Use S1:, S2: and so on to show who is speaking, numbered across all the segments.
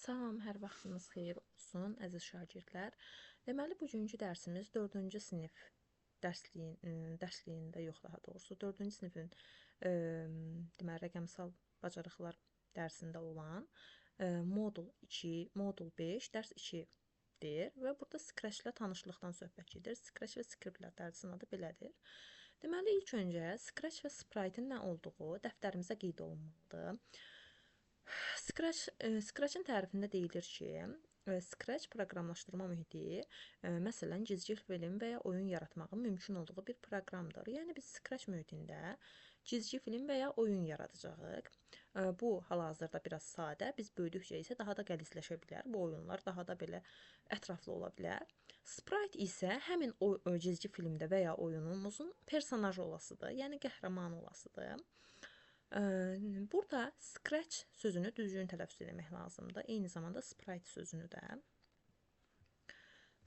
S1: Salam, hər vaxtınız xeyir olsun, əziz şagirdlər. Deməli, bugünkü dərsimiz 4-cü sinif dərsliyində yox, daha doğrusu 4-cü sinifin deməli, rəqəmsal bacarıqlar dərsində olan modul 2, modul 5, dərs 2-dir və burada Scratch ilə tanışlıqdan söhbət gedir. Scratch və skriptlər dərsinin adı belədir. Deməli, ilk öncə Scratch və Sprite-in nə olduğu dəftərimizə qeyd olunmalıdır. Scratch-in tərifində deyilir ki, Scratch proqramlaşdırma mühiti, məsələn, cizgi film və ya oyun yaratmağın mümkün olduğu bir proqramdır. Yəni, biz Scratch mühitində cizgi film və ya oyun yaradacağıq. Bu, hal-hazırda biraz sadə, biz böyüdükcə isə daha da qəlizləşə bilər. Bu oyunlar daha da belə ətraflı ola bilər. Sprite isə həmin o cizgi filmdə və ya oyunumuzun personajı olasıdır, yəni qəhrəmanı olasıdır. Burada Scratch sözünü düzgün tələffüz eləmək lazımdır. Eyni zamanda Sprite sözünü də.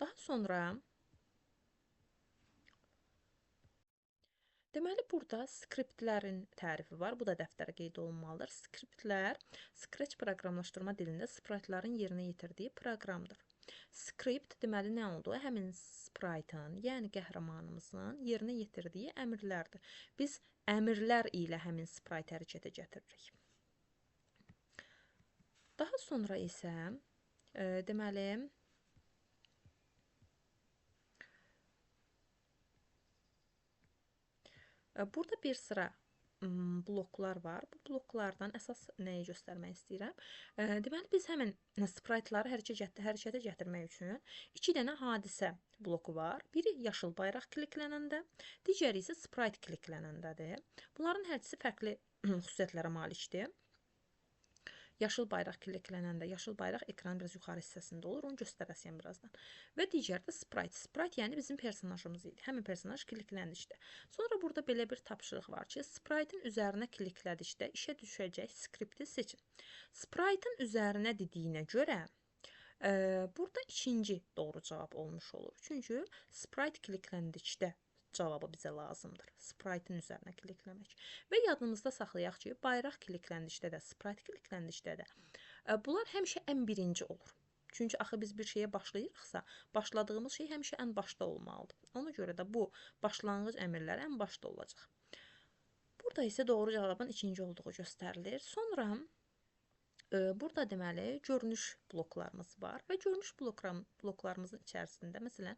S1: Daha sonra deməli, burada skriptlərin tərifi var. Bu da dəftərə qeyd olunmalıdır. Skriptlər Scratch proqramlaşdırma dilində spriteların yerinə yetirdiyi proqramdır. Skript deməli nə oldu? Həmin spriteın, yəni qəhrəmanımızın yerinə yetirdiyi əmrlərdir. Biz əmrlər ilə həmin sprite hərəkətə gətiririk. Daha sonra isə deməli burada bir sıra bloklar var. Bu bloklardan əsas nəyi göstərmək istəyirəm? Deməli, biz həmin spriteları hərəkətə gətirmək üçün 2 dənə hadisə bloku var. Biri yaşıl bayraq kliklənəndə, digəri isə sprite kliklənəndədir. Bunların hər ikisi fərqli xüsusiyyətlərə malikdir. Yaşıl bayraq kliklənəndə, yaşıl bayraq ekranın biraz yuxarı hissəsində olur, onu göstərəsiyəm birazdan. Və digəri də sprite. Sprite yəni bizim personajımız idi. Həmin personaj klikləndikdə. Sonra burada belə bir tapşırıq var ki, sprite-in üzərinə kliklədikdə işə düşəcək skripti seçin. Sprite-in üzərinə dediyinə görə burada ikinci doğru cavab olmuş olur. Çünki sprite klikləndikdə cavabı bizə lazımdır. Sprite-in üzərinə klikləmək. Və yadımızda saxlayaq ki, bayraq klikləndikdə də, sprite klikləndikdə də bunlar həmişə ən birinci olur. Çünki axı biz bir şeyə başlayırıqsa, başladığımız şey həmişə ən başda olmalıdır. Ona görə də bu başlanğıc əmrlər ən başda olacaq. Burada isə doğru cavabın ikinci olduğu göstərilir. Sonra burada deməli görünüş bloklarımız var və görünüş bloklarımızın içərisində məsələn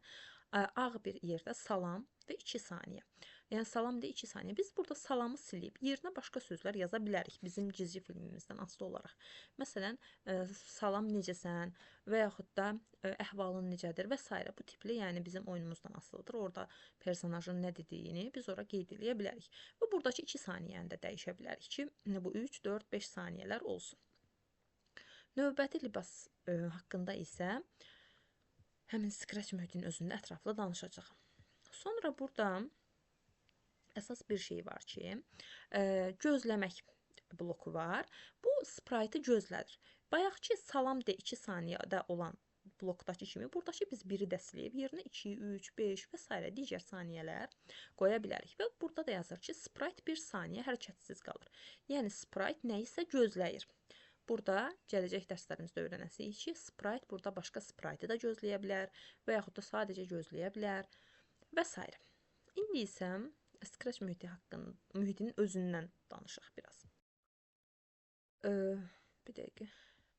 S1: ağ bir yerdə salam və 2 saniyə. Yəni salam də 2 saniyə. Biz burada salamı silib yerinə başqa sözlər yaza bilərik bizim cizgi filmimizdən asılı olaraq. Məsələn, salam necəsən və yaxud da əhvalın necədir və s. Bu tipli, yəni bizim oyunumuzdan asılıdır. Orada personajın nə dediyini biz ora qeyd eləyə bilərik. Və buradakı 2 saniyəni də dəyişə bilərik ki, bu 3, 4, 5 saniyələr olsun. Növbəti libas haqqında isə həmin Scratch mühitinin özündə ətraflı danışacağım. Sonra burada əsas bir şey var ki, gözləmək bloku var. Bu sprite-ı gözlədir. Bayaqki salam de 2 saniyədə olan blokdakı kimi buradakı biz biri də silib yerinə 2, 3, 5 və s. Digər saniyələr qoya bilərik. Və burada da yazır ki, sprite 1 saniyə hərəkətsiz qalır. Yəni sprite nəyisə gözləyir. Burada gələcək dərslərimizdə öyrənəsiyik ki, sprite burada başqa sprite-ı da gözləyə bilər və yaxud da sadəcə gözləyə bilər və s. İndi isə Scratch mühiti haqqında, mühitinin özündən danışaq biraz. Bir dəqiqə.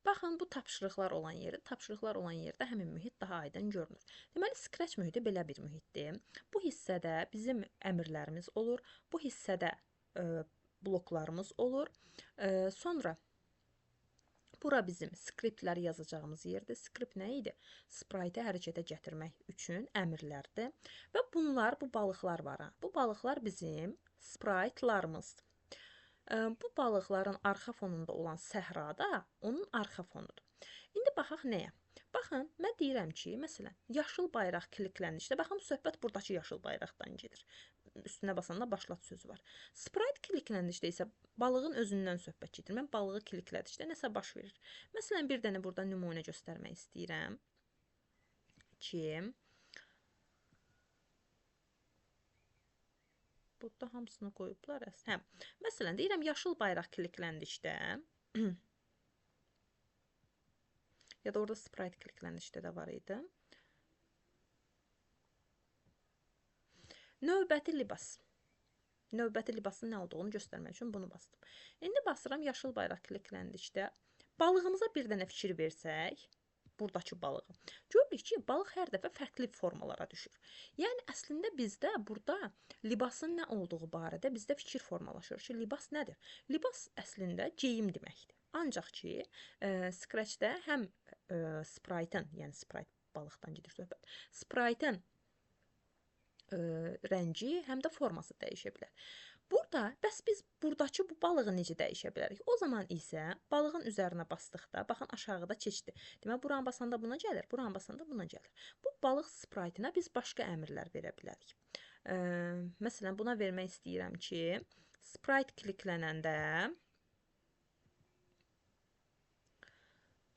S1: Baxın, bu tapşırıqlar olan yerdə, tapşırıqlar olan yerdə həmin mühit daha aydın görünür. Deməli, Scratch mühiti belə bir mühitdir. Bu hissədə bizim əmrlərimiz olur, bu hissədə bloklarımız olur. Sonra bura bizim skriptləri yazacağımız yerdir. Skript nə idi? Sprite-i hərəkətə gətirmək üçün əmrlərdir. Və bunlar, bu balıqlar var. Ha. Bu balıqlar bizim sprite-larımızdır. Bu balıqların arxa fonunda olan səhrada onun arxa fonudur. İndi baxaq nəyə? Baxın, mən deyirəm ki, məsələn, yaşıl bayraq klikləndikdə, baxın, söhbət buradakı yaşıl bayraqdan gedir. Üstünə basanda başlat sözü var. Sprite klikləndikdə isə balığın özündən söhbət gedir. Mən balığı kliklədikdə nəsə baş verir. Məsələn, bir dənə burada nümunə göstərmək istəyirəm ki, burada hamısını qoyublar. Hə, məsələn, deyirəm, yaşıl bayraq klikləndikdə Ya da orada sprite klikləndikdə də var idi. Növbəti libas. Növbəti libasın nə olduğunu göstərmək üçün bunu bastım. İndi basıram yaşıl bayraq klikləndikdə. Balığımıza bir dənə fikir versək, buradakı balığı. Görürük ki, balıq hər dəfə fərqli formalara düşür. Yəni, əslində bizdə burada libasın nə olduğu barədə bizdə fikir formalaşır ki, libas nədir? Libas əslində geyim deməkdir. Ancaq ki, Scratch-də həm sprite-ın, yəni sprite balıqdan gedir söhbət, sprite-ın rəngi, həm də forması dəyişə bilər. Burada, bəs biz buradakı bu balığı necə dəyişə bilərik? O zaman isə balığın üzərinə basdıqda, baxın aşağıda keçdi. Deməli, buranı basanda buna gəlir, buranı basanda buna gəlir. Bu balıq sprite-ına biz başqa əmrlər verə bilərik. Məsələn, buna vermək istəyirəm ki, sprite kliklənəndə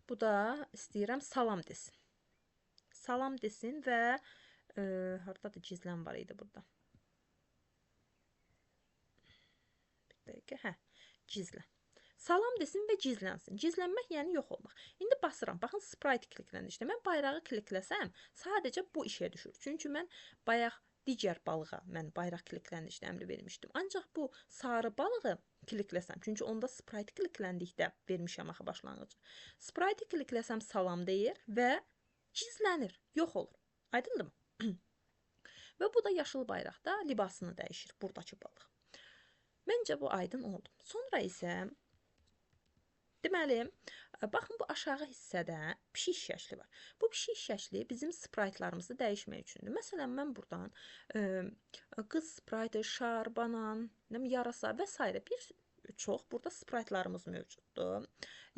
S1: bu da istəyirəm salam desin. Salam desin və haradadır gizlən var idi burada. Bir dəqiqə, hə, gizlən. Salam desin və gizlənsin. Gizlənmək yəni yox olmaq. İndi basıram. Baxın, sprite klikləndikdə mən bayrağı klikləsəm, sadəcə bu işə düşür. Çünki mən bayaq digər balığa mən bayraq klikləndikdə əmri vermişdim. Ancaq bu sarı balığı klikləsəm, çünki onda sprite klikləndikdə vermişəm axı başlanğıcı. Sprite klikləsəm salam deyir və gizlənir, yox olur. Aydındırmı? Və bu da yaşıl bayraqda libasını dəyişir buradakı balıq. Məncə bu aydın oldu. Sonra isə deməli, baxın bu aşağı hissədə pişik şəkli var. Bu pişik şəkli bizim sprite-larımızı dəyişmək üçündür. Məsələn, mən buradan qız sprite-ı, şar, banan, yarasa və s. bir çox burada sprite-larımız mövcuddur.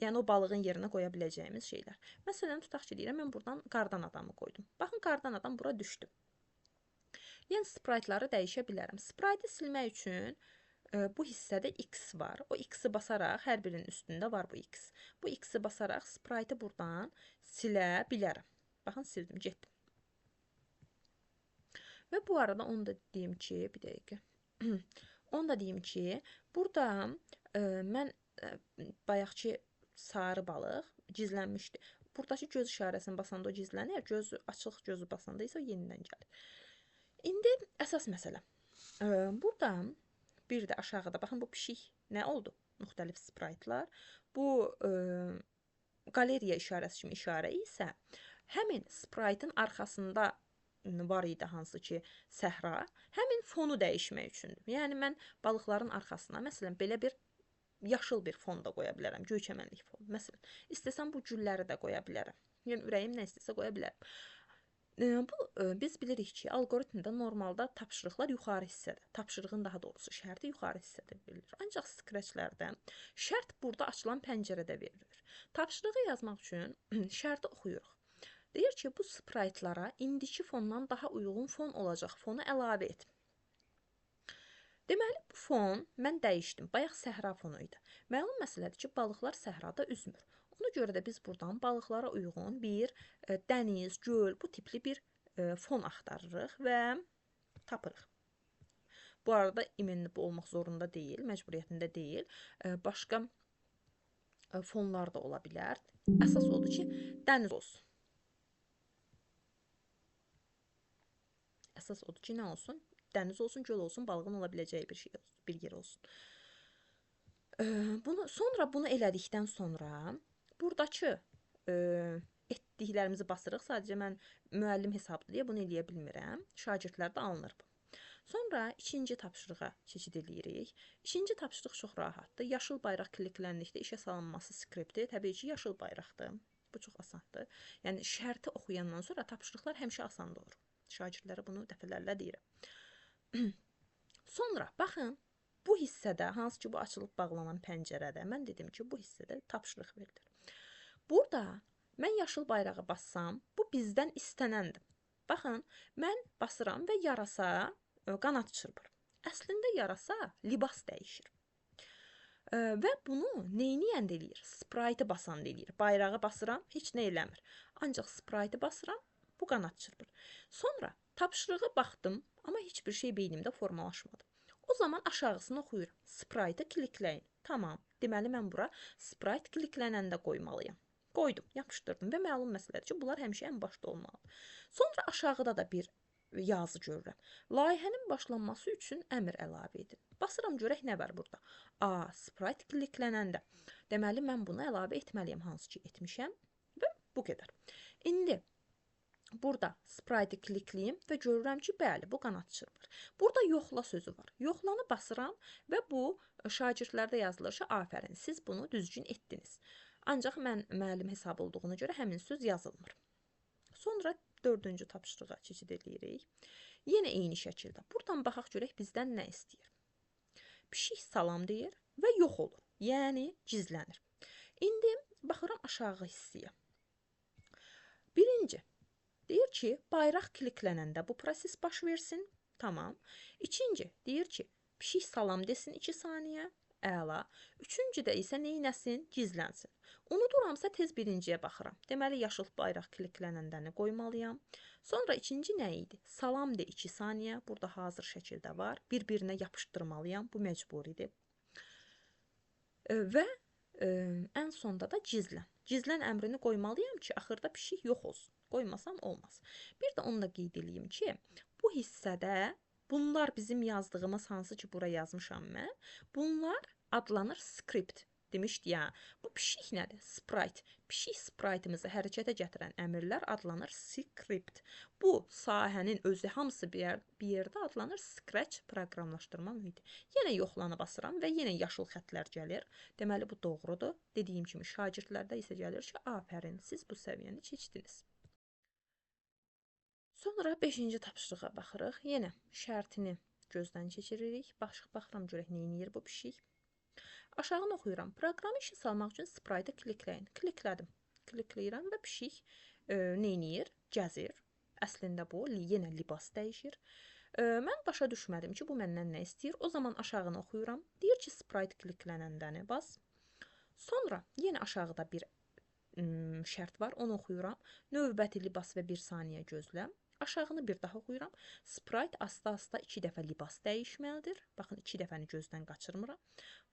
S1: Yəni o balığın yerinə qoya biləcəyimiz şeylər. Məsələn, tutaq ki, deyirəm, mən buradan qardan adamı qoydum. Baxın, qardan adam bura düşdü. Yəni sprite-ları dəyişə bilərəm. Sprite-i silmək üçün bu hissədə X var. O X-i basaraq, hər birinin üstündə var bu X. Bu X-i basaraq sprite-i buradan silə bilərəm. Baxın, sildim, getdim. Və bu arada onu da deyim ki, bir dəqiqə. Onu da deyim ki, burada mən bayaqki sarı balıq gizlənmişdi. Buradakı göz işarəsini basanda o gizlənir, göz, açıq gözü basanda isə o yenidən gəlir. İndi əsas məsələ. Burada bir də aşağıda, baxın bu pişik nə oldu? Müxtəlif sprite-lar. Bu qaleriya işarəsi kimi işarə isə həmin sprite-ın arxasında var idi hansı ki səhra, həmin fonu dəyişmək üçündür. Yəni mən balıqların arxasına məsələn belə bir yaşıl bir fon da qoya bilərəm, göy çəmənlik fon. Məsələn, istəsəm bu gülləri də qoya bilərəm. Yəni ürəyim nə istəsə qoya bilərəm. Bu biz bilirik ki, alqoritmdə normalda tapşırıqlar yuxarı hissədə, tapşırığın daha doğrusu şərti yuxarı hissədə verilir. Ancaq Scratch-lərdə şərt burada açılan pəncərədə verilir. Tapşırığı yazmaq üçün şərti oxuyuruq. Deyir ki, bu sprite-lara indiki fondan daha uyğun fon olacaq. Fonu əlavə et. Deməli, bu fon mən dəyişdim. Bayaq səhra fonu idi. Məlum məsələdir ki, balıqlar səhrada üzmür. Ona görə də biz buradan balıqlara uyğun bir dəniz, göl, bu tipli bir fon axtarırıq və tapırıq. Bu arada imenli bu olmaq zorunda deyil, məcburiyyətində deyil. Başqa fonlar da ola bilər. Əsas odur ki, dəniz olsun. Əsas odur ki, nə olsun? Dəniz olsun, göl olsun, balığın ola biləcəyi bir şey olsun, bir yer olsun. Bunu sonra bunu elədikdən sonra buradakı etdiklərimizi basırıq. Sadəcə mən müəllim hesablı deyə bunu eləyə bilmirəm. Şagirdlərdə alınır bu. Sonra ikinci tapşırığa keçid eləyirik. İkinci tapşırıq çox rahatdır. Yaşıl bayraq klikləndikdə işə salınması skripti təbii ki, yaşıl bayraqdır. Bu çox asandır. Yəni şərti oxuyandan sonra tapşırıqlar həmişə asan olur. Şagirdlərə bunu dəfələrlə deyirəm. Sonra baxın, bu hissədə, hansı ki bu açılıb bağlanan pəncərədə, mən dedim ki, bu hissədə tapşırıq verilir. Burada mən yaşıl bayrağı bassam, bu bizdən istənəndir. Baxın, mən basıram və yarasa qanat çırpır. Əslində yarasa libas dəyişir. Və bunu neyniyəndə eləyir? Sprite-ı basanda eləyir. Bayrağı basıram, heç nə eləmir. Ancaq sprite-ı basıram, bu qanat çırpır. Sonra tapşırığı baxdım, amma heç bir şey beynimdə formalaşmadı. O zaman aşağısını oxuyuram. Sprite-ı klikləyin. Tamam. Deməli, mən bura sprite kliklənəndə qoymalıyam. Qoydum, yapışdırdım və məlum məsələdir ki, bunlar həmişə ən başda olmalıdır. Sonra aşağıda da bir yazı görürəm. Layihənin başlanması üçün əmr əlavə edin. Basıram görək nə var burada. A, sprite kliklənəndə. Deməli, mən bunu əlavə etməliyəm, hansı ki etmişəm və bu qədər. İndi burada sprite-i klikləyim və görürəm ki, bəli, bu qanad çırpır. Burada yoxla sözü var. Yoxlanı basıram və bu şagirdlərdə yazılır ki, afərin, siz bunu düzgün etdiniz. Ancaq mən müəllim hesabı olduğuna görə həmin söz yazılmır. Sonra dördüncü tapşırığa keçid edirik. Yenə eyni şəkildə. Buradan baxaq görək bizdən nə istəyir. Pişik salam deyir və yox olur. Yəni gizlənir. İndi baxıram aşağı hissəyə. Birinci, deyir ki, bayraq kliklənəndə bu proses baş versin. Tamam. İkinci, deyir ki, pişik salam desin 2 saniyə. Əla. Üçüncü də isə neynəsin? Gizlənsin. Unuduramsa tez birinciyə baxıram. Deməli, yaşıl bayraq kliklənəndəni qoymalıyam. Sonra ikinci nə idi? Salam de 2 saniyə. Burada hazır şəkildə var. Bir-birinə yapışdırmalıyam. Bu məcburidir. Və ən sonda da gizlən. Gizlən əmrini qoymalıyam ki, axırda pişik yox olsun. Qoymasam olmaz. Bir də onu da qeyd eləyim ki, bu hissədə bunlar bizim yazdığımız, hansı ki bura yazmışam mən, bunlar adlanır script. Demişdi ya, bu pişik nədir? Sprite. Pişik sprite-imizi hərəkətə gətirən əmrlər adlanır script. Bu sahənin özü hamısı bir yerdə adlanır Scratch proqramlaşdırma mühiti. Yenə yoxlanı basıram və yenə yaşıl xətlər gəlir. Deməli, bu doğrudur. Dediyim kimi şagirdlərdə isə gəlir ki, afərin, siz bu səviyyəni keçdiniz. Sonra 5-ci tapşırığa baxırıq. Yenə şərtini gözdən keçiririk. Baxıram görək nə eləyir bu pişik. Aşağını oxuyuram. Proqramı işə salmaq üçün sprite-ı klikləyin. Kliklədim. Klikləyirəm və pişik nə eləyir? Gəzir. Əslində bu yenə libas dəyişir. Mən başa düşmədim ki, bu məndən nə istəyir. O zaman aşağını oxuyuram. Deyir ki, sprite kliklənəndəni bas. Sonra yenə aşağıda bir şərt var. Onu oxuyuram. Növbəti libas və 1 saniyə gözlə. Aşağını bir daha oxuyuram. Sprite asta-asta 2 dəfə libas dəyişməlidir. Baxın, 2 dəfəni gözdən qaçırmıram.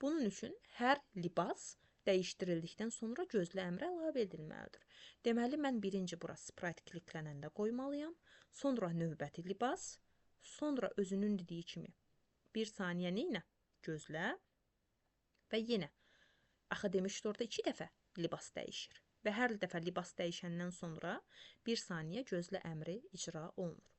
S1: Bunun üçün hər libas dəyişdirildikdən sonra gözlə əmri əlavə edilməlidir. Deməli, mən birinci bura sprite kliklənəndə qoymalıyam. Sonra növbəti libas, sonra özünün dediyi kimi 1 saniyə neylə? Gözlə və yenə. Axı demişdi orada 2 dəfə libas dəyişir. Və hər dəfə libas dəyişəndən sonra 1 saniyə gözlə əmri icra olunur.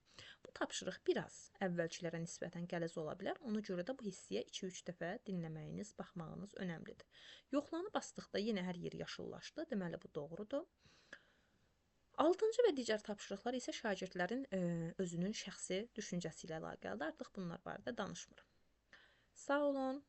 S1: Bu tapşırıq biraz əvvəlkilərə nisbətən qələz ola bilər. Ona görə də bu hissəyə 2-3 dəfə dinləməyiniz, baxmağınız önəmlidir. Yoxlanı basdıqda yenə hər yer yaşıllaşdı. Deməli, bu doğrudur. 6-cı və digər tapşırıqlar isə şagirdlərin özünün şəxsi düşüncəsi ilə əlaqəlidir. Artıq bunlar barədə danışmıram. Sağ olun.